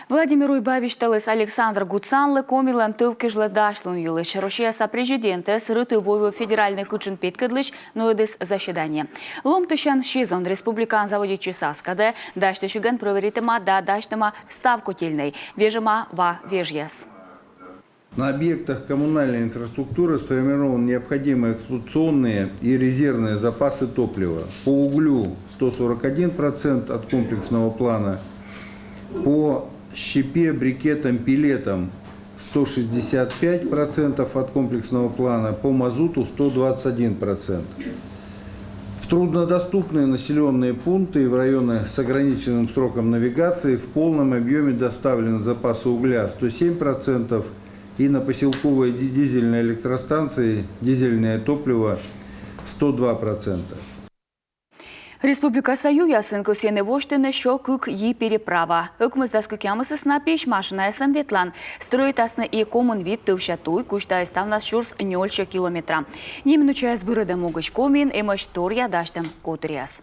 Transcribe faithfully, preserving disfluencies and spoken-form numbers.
Владимир Уйба висьталіс Александр Гуцанлы Комилӧн тӧв кежлӧ дасьлун йылысь. Россияса президентӧс рытыв-войвыв федеральнӧй кытшын петкӧдлысь нуӧдіс заседание. Ломтысян сезон республикаын заводитчис ас кадӧ. Дасьтысигӧн прӧверитӧма да дасьтӧма став котельнӧй, вежӧма ва вежъяс. На объектах коммунальной инфраструктуры сформированы необходимые эксплуатационные и резервные запасы топлива. По углю сто сорок один процент от комплексного плана, по щепе, брикетам, пеллетам сто шестьдесят пять процентов от комплексного плана, по мазуту сто двадцать один процент. В труднодоступные населенные пункты и в районы с ограниченным сроком навигации в полном объеме доставлены запасы угля сто семь процентов и на поселковые ди- дизельные электростанции дизельное топливо сто два процента. Республикаса юясын кӧсйӧны восьтыны сё кык йи переправа. Ӧкмысдас кӧкъямысыс на пись машинаясӧн ветлан. Стрӧитасны и комын вит тӧвся туй, кузьтаыс ставнас сюрс нёльсё километра. Неминучаяс бырӧдӧм могысь Комиын эмӧсь торъя дасьтӧм котыръяс.